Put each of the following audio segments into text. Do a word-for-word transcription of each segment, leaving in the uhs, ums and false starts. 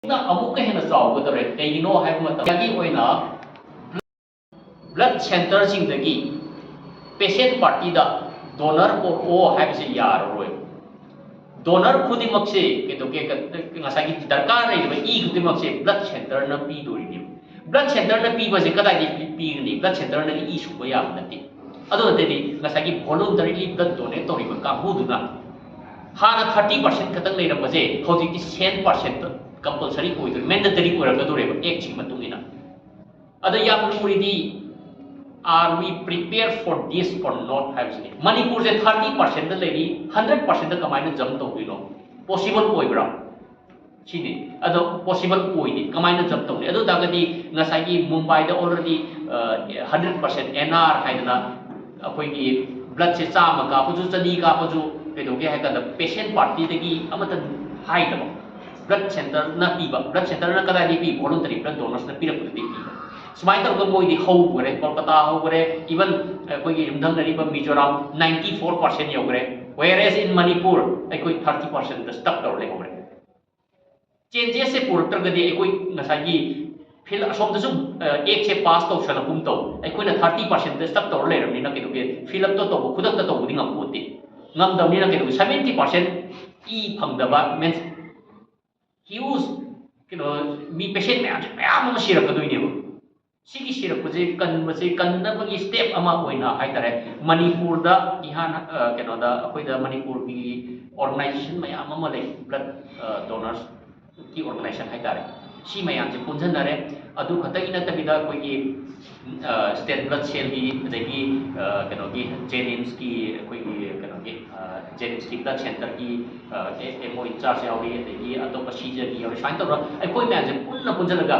ꯅ ꯑꯃꯨꯛꯀ ꯍꯦꯟꯅ ꯆꯥꯎꯒꯗꯧꯔꯦ꯫ ꯀꯩꯒꯤꯅꯣ ꯍꯥꯏꯕ ꯃꯇꯝꯗ ꯑꯩꯒꯤ ꯑꯣꯏꯅ blood centreꯁꯤꯡꯗꯒꯤ patient partyꯗ donor ꯄꯣꯔꯛꯑꯣ ꯍꯥꯏꯕꯁꯦ ꯌꯥꯔꯔꯣꯏ꯫ Donor ꯈꯨꯗꯤꯡꯃꯛꯁꯦ ꯀꯩꯗꯧꯒꯦ, ꯉꯁꯥꯏꯒꯤ ꯗꯔꯀꯥꯔ ꯂꯩꯔꯤꯕ ꯏ ꯈꯨꯗꯤꯡꯃꯛꯁꯦ blood centreꯅ ꯄꯤꯗꯣꯔꯤꯅꯦꯕ꯫ Blood centreꯅ ꯄꯤꯕꯁꯦ ꯀꯗꯥꯏꯗꯒꯤ ꯄꯤꯒꯅꯤ? Blood centreꯅꯗꯤ ꯏ ꯁꯨꯕ ꯌꯥꯕ ꯅꯠꯇꯦ꯫ ꯑꯗꯨ ꯅꯠꯇꯗꯤ ꯉꯁꯥꯏꯒꯤ voluntarily blood donate ꯇꯧꯔꯤꯕ ꯀꯥꯡꯕꯨꯗꯨꯅ ꯍꯥꯟꯅ thirty percent ꯈꯛꯇꯪ ꯂꯩꯔꯝꯕꯁꯦ ꯍꯧꯖꯤꯛꯇꯤ cent percent compulsory ꯑꯣꯏꯗꯣꯏ, mandatory ꯑꯣꯏꯔꯛꯀꯗꯧꯔꯦꯕ Actꯁꯤꯒꯤ ꯃꯇꯨꯡ ꯏꯟꯅ꯫ ꯑꯗ ꯌꯥꯝ ꯂꯨꯔꯤꯗꯤ, are we prepared for this or not ꯍꯥꯏꯕꯁꯤꯅꯤ꯫ ꯃꯅꯤꯄꯨꯔꯁꯦ thirty percentꯗ ꯂꯩꯔꯤ, hundred percentꯗ ꯀꯃꯥꯏꯅ jump ꯇꯧꯗꯣꯏꯅꯣ? Possible ꯑꯣꯏꯕ꯭ꯔꯥ? ꯁꯤꯅꯤ꯫ ꯑꯗꯣ possible ꯑꯣꯏꯗꯦ꯫ ꯀꯃꯥꯏꯅ jump ꯇꯧꯅꯤ? ꯑꯗꯨ ꯇꯥꯔꯒꯗꯤ ꯉꯁꯥꯏꯒꯤ ꯃꯨꯝꯕꯥꯏꯗ already hundred percent N R ꯍꯥꯏꯗꯅ ꯑꯩꯈꯣꯏꯒꯤ bloodꯁꯦ ꯆꯥꯝꯃ ꯀꯥꯞꯄꯁꯨ, ꯆꯅꯤ ꯀꯥꯞꯄꯁꯨ ꯀꯩꯗꯧꯒꯦ ꯍꯥꯏ ꯀꯥꯟꯗ patient partyꯗꯒꯤ ꯑꯃꯠꯇ ꯍꯥꯏꯗꯕ, blood centreꯅ ꯄꯤꯕ꯫ Blood centreꯅ ꯀꯗꯥꯏꯗꯒꯤ ꯄꯤ? Voluntary blood donorsꯅ ꯄꯤꯔꯛꯄꯗꯨꯗꯒꯤ ꯄꯤꯕ꯫ ꯁꯨꯃꯥꯏꯅ ꯇꯧꯔꯒ ꯃꯣꯏꯗꯤ ꯍꯧꯈ꯭ꯔꯦ, ꯀꯣꯜꯀꯇꯥ ꯍꯧꯈ꯭ꯔꯦ, even ꯑꯩꯈꯣꯏꯒꯤ ꯌꯨꯝꯊꯪꯅꯔꯤꯕ Mizoram ninety four percent ꯌꯧꯈ꯭ꯔꯦ꯫ Whereas in Manipur ꯑꯩꯈꯣꯏ thirty percentꯗ stuck ꯇꯧꯔ ꯂꯩꯍꯧꯔꯦ꯫ Changesꯁꯦ ꯄꯨꯔꯛꯇ꯭ꯔꯒꯗꯤ ꯑꯩꯈꯣꯏ ꯉꯁꯥꯏꯒꯤ fill, ꯑꯁꯣꯝꯗꯁꯨ Actꯁꯦ pass ꯇꯧꯁꯜꯂꯛꯄꯒꯨꯝ ꯇꯧ, ꯑꯩꯈꯣꯏꯅ thirty percentꯗ stuck ꯇꯧꯔ ꯂꯩꯔꯕꯅꯤꯅ ꯀꯩꯗꯧꯒꯦ? Fill upꯇꯣ ꯇꯧꯕ, ꯈꯨꯗꯛꯇ ꯇꯧꯕꯗꯤ ꯉꯝꯄꯣꯠꯇꯦ꯫ ꯉꯝꯗꯕꯅꯤꯅ ꯀꯩꯗꯧꯒꯦ? Seventy percent ꯏ ꯐꯪꯗꯕ means huge ꯀꯩꯅꯣ, ꯃꯤ patient ꯃꯌꯥꯝꯁꯦ ꯃꯌꯥꯝ ꯑꯃ ꯁꯤꯔꯛꯀꯗꯣꯏꯅꯦꯕ꯫ ꯁꯤꯒꯤ ꯁꯤꯔꯛꯄꯁꯦ ꯀꯟꯕꯁꯦ, ꯀꯟꯅꯕꯒꯤ step ꯑꯃ ꯑꯣꯏꯅ ꯍꯥꯏꯇꯥꯔꯦ, ꯃꯅꯤꯄꯨꯔꯗ ꯏꯍꯥꯟ, ꯑ, ꯀꯩꯅꯣꯗ ꯑꯩꯈꯣꯏꯗ ꯃꯅꯤꯄꯨꯔꯒꯤ organization ꯃꯌꯥꯝ ꯑꯃ ꯂꯩ, blood donorsꯀꯤ organization ꯍꯥꯏꯇꯥꯔꯦ꯫ ꯁꯤ ꯃꯌꯥꯝꯁꯦ ꯄꯨꯟꯁꯤꯟꯅꯔꯦ꯫ ꯑꯗꯨ ꯈꯛꯇꯒꯤ ꯅꯠꯇꯕꯤꯗ ꯑꯩꯈꯣꯏꯒꯤ state blood cellꯒꯤ, ꯑꯗꯒꯤ ꯀꯩꯅꯣꯒꯤ JNIMSꯀꯤ, ꯑꯩꯈꯣꯏꯒꯤ ꯀꯩꯅꯣꯒꯤ JNIMSꯀꯤ blood centreꯒꯤ MO in charge ꯌꯥꯎꯔꯤ, ꯑꯗꯒꯤ ꯑꯇꯣꯞꯄ CSIRꯒꯤ ꯌꯥꯎꯔꯤ꯫ ꯁꯨꯃꯥꯏꯅ ꯇꯧꯔꯒ ꯑꯩꯈꯣꯏ ꯃꯌꯥꯝꯁꯦ ꯄꯨꯟꯅ ꯄꯨꯟꯁꯤꯜꯂꯒ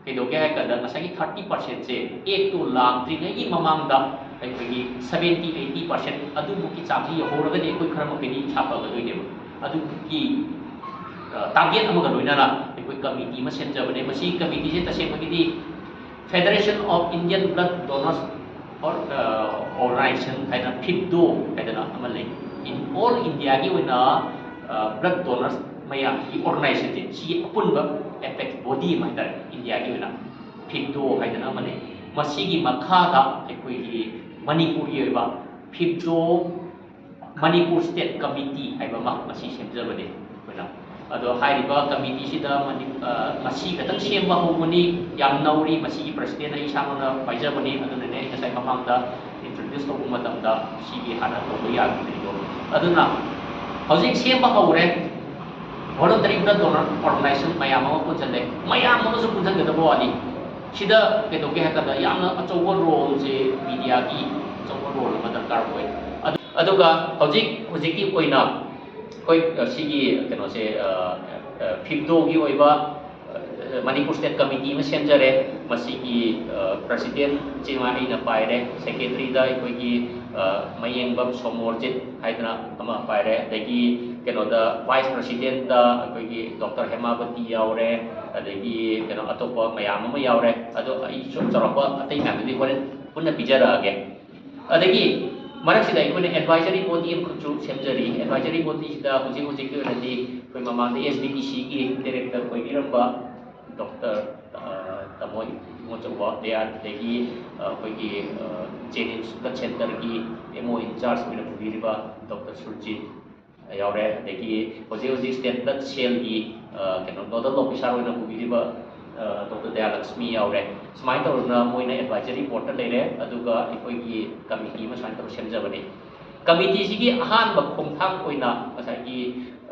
ꯀꯩꯗꯧꯒꯦ ꯍꯥꯏ ꯀꯥꯟꯗ ꯉꯁꯥꯏꯒꯤ thirty percentꯁꯦ Actꯇꯣ ꯂꯥꯛꯇ꯭ꯔꯤꯉꯩꯒꯤ ꯃꯃꯥꯡꯗ ꯑꯩꯈꯣꯏꯒꯤ seventy eighty percent ꯑꯗꯨꯃꯨꯛꯀꯤ ꯆꯥꯡꯁꯤ ꯌꯧꯍꯧꯔꯒꯗꯤ ꯑꯩꯈꯣꯏ ꯈꯔ ꯃꯈꯩꯗꯤ ꯏꯁꯥ ꯐꯒꯗꯣꯏꯅꯦꯕ꯫ ꯑꯗꯨꯒꯤ target ꯑꯃꯒ ꯂꯣꯏꯅꯅ ꯑꯩꯈꯣꯏ committee ꯑꯃ ꯁꯦꯝꯖꯕꯅꯦ꯫ ꯃꯁꯤ committeeꯁꯦ ꯇꯁꯦꯡꯕꯒꯤꯗꯤ Federation of Indian Blood Donors Organization ꯍꯥꯏꯅ, FIBDO ꯍꯥꯏꯗꯅ ꯑꯃ ꯂꯩ꯫ In all Indiaꯒꯤ ꯑꯣꯏꯅ blood donors ꯃꯌꯥꯝꯁꯤꯒꯤ ꯑꯣꯔꯒꯅꯥꯏꯖꯦꯁꯟꯁꯦ, ꯁꯤꯒꯤ ꯑꯄꯨꯟꯕ ꯑꯦꯄꯦꯛꯁ ꯕꯣꯗꯤ ꯑꯃ ꯍꯥꯏꯇꯥꯔꯦ, ꯏꯟꯗꯤꯌꯥꯒꯤ ꯑꯣꯏꯅ ꯐꯤꯞꯗꯣ ꯍꯥꯏꯗꯅ ꯑꯃ ꯂꯩ꯫ ꯃꯁꯤꯒꯤ ꯃꯈꯥꯗ ꯑꯩꯈꯣꯏꯒꯤ ꯃꯅꯤꯄꯨꯔꯒꯤ ꯑꯣꯏꯕ ꯐꯤꯞꯗꯣ ꯃꯅꯤꯄꯨꯔ ꯁ꯭ꯇꯦꯠ ꯀꯃꯤꯇꯤ ꯍꯥꯏꯕ ꯑꯃ ꯃꯁꯤ ꯁꯦꯝꯖꯕꯅꯤ ꯑꯩꯈꯣꯏꯅ꯫ ꯑꯗꯣ ꯍꯥꯏꯔꯤꯕ ꯀꯃꯤꯇꯤꯁꯤꯗ ꯃꯅꯤ-, ꯑ, ꯉꯁꯤ ꯈꯛꯇꯪ ꯁꯦꯝꯕ ꯍꯧꯕꯅꯤ, ꯌꯥꯝ ꯅꯧꯔꯤ꯫ ꯃꯁꯤꯒꯤ ꯄ꯭ꯔꯁꯤꯗꯦꯟ ꯑꯩ ꯏꯁꯥꯃꯛꯅ ꯄꯥꯏꯖꯕꯅꯤ, ꯑꯗꯨꯅꯅꯦ ꯑꯩ ꯉꯁꯥꯏ ꯃꯃꯥꯡꯗ ꯏꯟꯇ꯭ꯔꯣꯗ꯭ꯌꯨꯁ ꯇꯧꯕ ꯃꯇꯝꯗ ꯁꯤꯒꯤ ꯍꯥꯟꯅ ꯇꯧꯕ ꯌꯥꯈꯤꯗ꯭ꯔꯤꯗꯣ꯫ ꯑꯗꯨꯅ ꯍꯧꯖꯤꯛ ꯁꯦꯝꯕ ꯍꯧꯔꯦ꯫ ꯚꯣꯂꯨꯟꯇꯔꯤ ꯕ꯭ꯂꯗ ꯗꯣꯅꯔ ꯑꯣꯔꯒꯅꯥꯏꯖꯦꯁꯟ ꯃꯌꯥꯝ ꯑꯃ ꯄꯨꯟꯁꯤꯜꯂꯦ꯫ ꯃꯌꯥꯝ ꯑꯃꯁꯨ ꯄꯨꯟꯁꯤꯟꯒꯗꯕ ꯋꯥꯅꯤ꯫ ꯁꯤꯗ ꯀꯩꯗꯧꯒꯦ ꯍꯥꯏ ꯀꯥꯟꯗ ꯌꯥꯝꯅ ꯑꯆꯧꯕ ꯔꯣꯜꯁꯦ ꯃꯤꯗꯤꯌꯥꯒꯤ ꯑꯆꯧꯕ ꯔꯣꯜ ꯑꯃ ꯗꯔꯀꯥꯔ ꯑꯣꯏ꯫ ꯑꯗꯨ-, ꯑꯗꯨꯒ ꯍꯧꯖꯤꯛ, ꯍꯧꯖꯤꯛꯀꯤ ꯑꯣꯏꯅ ꯑꯩꯈꯣꯏ, ꯑ, ꯁꯤꯒꯤ ꯀꯩꯅꯣꯁꯦ, ꯑ, ꯑ, ꯐꯤꯞꯗꯣꯒꯤ ꯑꯣꯏꯕ, ꯑ, ꯃꯅꯤꯄꯨꯔ ꯁ꯭ꯇꯦꯠ ꯀꯃꯤꯇꯤ ꯑꯃ ꯁꯦꯝꯖꯔꯦ꯫ ꯃꯁꯤꯒꯤ, ꯑ, ꯄ꯭ꯔꯁꯤꯗꯦꯟꯁꯤꯃ ꯑꯩꯅ ꯄꯥꯏꯔꯦ, ꯁꯦꯀ꯭ꯔꯦꯇꯔꯤꯗ ꯑꯩꯈꯣꯏꯒꯤ, ꯑ, ꯃꯌꯦꯡꯕꯝ ꯁꯣꯃꯣꯔꯖꯤꯠ ꯍꯥꯏꯗꯅ ꯑꯃ ꯄꯥꯏꯔꯦ, ꯑꯗꯒꯤ ꯀꯩꯅꯣꯗ ꯚꯥꯏꯁ ꯄ꯭ꯔꯁꯤꯗꯦꯟꯇ ꯑꯩꯈꯣꯏꯒꯤ ꯗꯣꯛꯇꯔ ꯍꯦꯃꯥꯕꯇꯤ ꯌꯥꯎꯔꯦ, ꯑꯗꯒꯤ ꯀꯩꯅꯣ ꯑꯇꯣꯞꯄ ꯃꯌꯥꯝ ꯑꯃ ꯌꯥꯎꯔꯦ꯫ ꯑꯗꯣ ꯑꯩ ꯁꯨꯝ ꯆꯥꯎꯔꯥꯛꯄ ꯑꯇꯩ ꯃꯌꯥꯝꯗꯨꯗꯤ ꯍꯣꯔꯦꯟ ꯄꯨꯟꯅ ꯄꯤꯖꯔꯛꯑꯒꯦ꯫ ꯑꯗꯒꯤ ꯃꯔꯛꯁꯤꯗ ꯑꯩꯈꯣꯏꯅ ꯑꯦꯗꯚꯥꯏꯖꯔꯤ ꯕꯣꯗꯤ ꯑꯃꯈꯛꯁꯨ ꯁꯦꯝꯖꯔꯤ꯫ ꯑꯦꯗꯚꯥꯏꯖꯔꯤ ꯕꯣꯗꯤꯁꯤꯗ ꯍꯧꯖꯤꯛ ꯍꯧꯖꯤꯛꯀꯤ ꯑꯣꯏꯅꯗꯤ ꯑꯩꯈꯣꯏ ꯃꯃꯥꯡꯗ ꯑꯦꯁ ꯕꯤ ꯇꯤ ꯁꯤꯒꯤ ꯗꯥꯏꯔꯦꯛꯇꯔ ꯑꯣꯏꯕꯤꯔꯝꯕ ꯗꯣꯛꯇꯔ, ꯑ, ꯇꯥꯃꯣ ꯏꯕꯨꯡꯉꯣꯆꯧꯕ ꯗꯌꯥꯟ, ꯑꯗꯒꯤ, ꯑ, ꯑꯩꯈꯣꯏꯒꯤ, ꯑ, ꯖꯦꯅꯤꯝꯁ ꯕ꯭ꯂꯗ ꯁꯦꯟꯇꯔꯒꯤ ꯑꯦꯝ ꯑꯣ ꯏꯟꯆꯥꯔꯖ ꯑꯣꯏꯅ ꯄꯨꯕꯤꯔꯤꯕ ꯗꯣꯛꯇꯔ ꯁꯨꯔꯖꯤꯠ ꯌꯥꯎꯔꯦ, ꯑꯗꯒꯤ ꯍꯧꯖꯤꯛ ꯍꯧꯖꯤꯛ ꯁ꯭ꯇꯦꯠ ꯕ꯭ꯂꯗ ꯁꯦꯜꯒꯤ, ꯑ, ꯀꯩꯅꯣ, ꯅꯣꯗꯜ ꯑꯣꯐꯤꯁꯥꯔ ꯑꯣꯏꯅ ꯄꯨꯕꯤꯔꯤꯕ, ꯑ, ꯗꯣꯛꯇꯔ ꯗꯌꯥꯂꯛꯁꯃꯤ ꯌꯥꯎꯔꯦ꯫ ꯁꯨꯃꯥꯏꯅ ꯇꯧꯗꯅ ꯃꯣꯏꯅ ꯑꯦꯗꯚꯥꯏꯖꯔꯤ ꯕꯣꯔꯗꯇ ꯂꯩꯔꯦ, ꯑꯗꯨꯒ ꯑꯩꯈꯣꯏꯒꯤ ꯀꯃꯤꯇꯤ ꯑꯃ ꯁꯨꯃꯥꯏꯅ ꯇꯧꯔ ꯁꯦꯝꯖꯕꯅꯤ꯫ ꯀꯃꯤꯇꯤꯁꯤꯒꯤ ꯑꯍꯥꯟꯕ ꯈꯣꯡꯊꯥꯡ ꯑꯣꯏꯅ ꯉꯁꯥꯏꯒꯤ,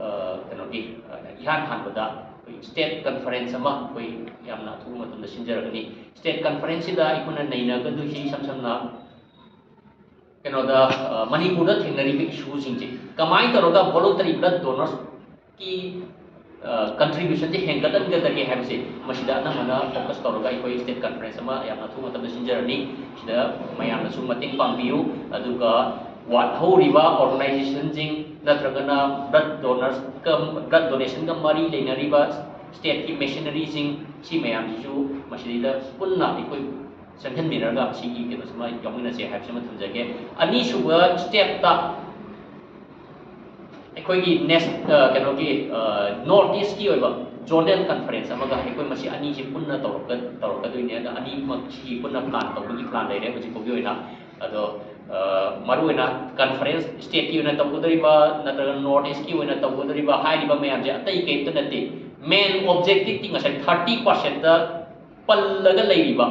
ꯑ, ꯀꯩꯅꯣꯒꯤ, ꯑ, ꯏꯍꯥꯟ ꯍꯥꯟꯕꯗ ꯑꯩꯈꯣꯏ ꯁ꯭ꯇꯦꯠ ꯀꯟꯐꯔꯦꯟꯁ ꯑꯃ ꯑꯩꯈꯣꯏ ꯌꯥꯝꯅ ꯑꯊꯨꯕ ꯃꯇꯝꯗ ꯁꯤꯟꯖꯔꯒꯅꯤ꯫ ꯁ꯭ꯇꯦꯠ ꯀꯟꯐꯔꯦꯟꯁꯁꯤꯗ ꯑꯩꯈꯣꯏꯅ ꯅꯩꯅꯒꯗꯣꯏꯁꯤ ꯏꯁꯝ ꯁꯝꯅ ꯀꯩꯅꯣꯗ, ꯑ, ꯃꯅꯤꯄꯨꯔꯗ ꯊꯦꯡꯅꯔꯤꯕ ꯏꯁꯨꯁꯤꯡꯁꯦ ꯀꯃꯥꯏꯅ ꯇꯧꯔꯒ voluntary blood donorsꯀꯤ, ꯑ, contributionꯁꯦ ꯍꯦꯟꯒꯠꯍꯟꯒꯗꯒꯦ ꯍꯥꯏꯕꯁꯦ ꯃꯁꯤꯗ ꯑꯅꯝꯕꯅ focus ꯇꯧꯔꯒ ꯑꯩꯈꯣꯏ ꯁ꯭ꯇꯦꯠ ꯀꯟꯐꯔꯦꯟꯁ ꯑꯃ ꯌꯥꯝꯅ ꯑꯊꯨꯕ ꯃꯇꯝꯗ ꯁꯤꯟꯖꯔꯅꯤ꯫ ꯁꯤꯗ ꯃꯌꯥꯝꯅꯁꯨ ꯃꯇꯦꯡ ꯄꯥꯡꯕꯤꯌꯨ꯫ ꯑꯗꯨꯒ ꯋꯥꯠꯍꯧꯔꯤꯕ ꯑꯣꯔꯒꯅꯥꯏꯖꯦꯁꯟꯁꯤꯡ ꯅꯠꯇ꯭ꯔꯒꯅ blood donorsꯀ, blood donationꯒ ꯃꯔꯤ ꯂꯩꯅꯔꯤꯕ ꯁ꯭ꯇꯦꯠꯀꯤ ꯃꯦꯁꯤꯅꯔꯤꯁꯤꯡ, ꯁꯤ ꯃꯌꯥꯝꯁꯤꯁꯨ ꯃꯁꯤꯗꯩꯗ ꯄꯨꯟꯅ ꯑꯩꯈꯣꯏ ꯆꯪꯍꯟꯃꯤꯟꯅꯔꯒ ꯁꯤꯒꯤ ꯀꯩꯅꯣꯁꯤꯃ ꯌꯥꯎꯃꯤꯟꯅꯁꯦ ꯍꯥꯏꯕꯁꯤꯃ ꯊꯝꯖꯒꯦ꯫ ꯑꯅꯤꯁꯨꯕ stepꯇ ꯑꯩꯈꯣꯏꯒꯤ ꯅꯦꯁ ꯀꯩꯅꯣꯒꯤ ꯅꯣꯔꯠ ꯏꯁꯀꯤ ꯑꯣꯏꯕ ꯖꯣꯅꯦꯜ ꯀꯟꯐꯔꯦꯟꯁ ꯑꯃꯒ ꯑꯩꯈꯣꯏ ꯃꯁꯤ ꯑꯅꯤꯁꯤ ꯄꯨꯟꯅ ꯇꯧꯔꯛꯀ ꯇꯧꯔꯛꯀꯗꯣꯏꯅꯦ꯫ ꯑꯗ ꯑꯅꯤꯃꯛꯁꯤ ꯄꯨꯟꯅ ꯄ꯭ꯂꯥꯟ ꯇꯧꯕꯒꯤ ꯄ꯭ꯂꯥꯟ ꯂꯩꯔꯦ ꯍꯧꯖꯤꯛ ꯐꯥꯎꯒꯤ ꯑꯣꯏꯅ꯫ ꯑꯗꯣ ꯃꯔꯨꯑꯣꯏꯅ ꯀꯟꯐꯔꯦꯟꯁ ꯁ꯭ꯇꯦꯠꯀꯤ ꯑꯣꯏꯅ ꯇꯧꯒꯗꯧꯔꯤꯕ ꯅꯠꯇ꯭ꯔꯒ ꯅꯣꯔꯠ ꯏꯁꯀꯤ ꯑꯣꯏꯅ ꯇꯧꯒꯗꯧꯔꯤꯕ ꯍꯥꯏꯔꯤꯕ ꯃꯌꯥꯝꯁꯦ ꯑꯇꯩ ꯀꯩꯝꯇ ꯅꯠꯇꯦ꯫ ꯃꯦꯟ ꯑꯣꯕꯖꯦꯛꯇꯤꯚꯇꯤ ꯉꯁꯥꯏ ꯊꯥꯔꯇꯤ ꯄꯥꯔꯁꯦꯟꯇ ꯄꯜꯂꯒ ꯂꯩꯔꯤꯕ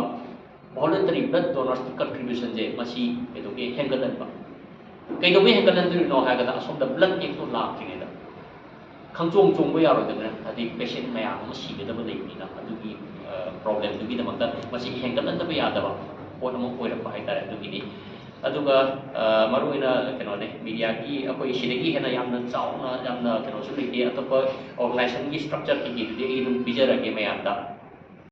voluntary blood donorsꯀꯤ contributionꯁꯦ ꯃꯁꯤ ꯀꯩꯗꯧꯒꯦ ꯍꯦꯟꯒꯠꯍꯟꯕ꯫ ꯀꯩꯗꯧꯕꯩ ꯍꯦꯟꯒꯠꯍꯟꯗꯣꯏꯅꯣ ꯍꯥꯏꯔꯒꯗ ꯑꯁꯣꯝꯗ blood bankꯇꯣ ꯂꯥꯛꯇ꯭ꯔꯤꯉꯩꯗ ꯈꯪꯆꯣꯡ ꯆꯣꯡꯕ ꯌꯥꯔꯣꯏꯗꯕꯅꯤꯅ, ꯍꯥꯏꯗꯤ patient ꯃꯌꯥꯝ ꯑꯃ ꯁꯤꯒꯗꯕ ꯂꯩꯕꯅꯤꯅ ꯑꯗꯨꯒꯤ problemꯗꯨꯒꯤꯗꯃꯛꯇ ꯃꯁꯤ ꯍꯦꯟꯒꯠꯍꯟꯗꯕ ꯌꯥꯗꯕ ꯄꯣꯠ ꯑꯃ ꯑꯣꯏꯔꯛꯄ ꯍꯥꯏꯇꯥꯔꯦ꯫ ꯑꯗꯨꯒꯤꯅꯤ꯫ ꯑꯗꯨꯒ ꯃꯔꯨꯑꯣꯏꯅ ꯀꯩꯅꯣꯅꯦ, mediaꯒꯤ ꯑꯩꯈꯣꯏ ꯁꯤꯗꯒꯤ ꯍꯦꯟꯅ ꯌꯥꯝꯅ ꯆꯥꯎꯅ ꯌꯥꯝꯅ ꯀꯩꯅꯣꯁꯨ ꯂꯩꯇꯦ꯫ ꯑꯇꯣꯞꯄ organizationꯒꯤ structure ꯀꯩꯀꯩꯗꯨꯗꯤ ꯑꯩ ꯑꯗꯨꯝ ꯄꯤꯖꯔꯒꯦ ꯃꯌꯥꯝꯗ꯫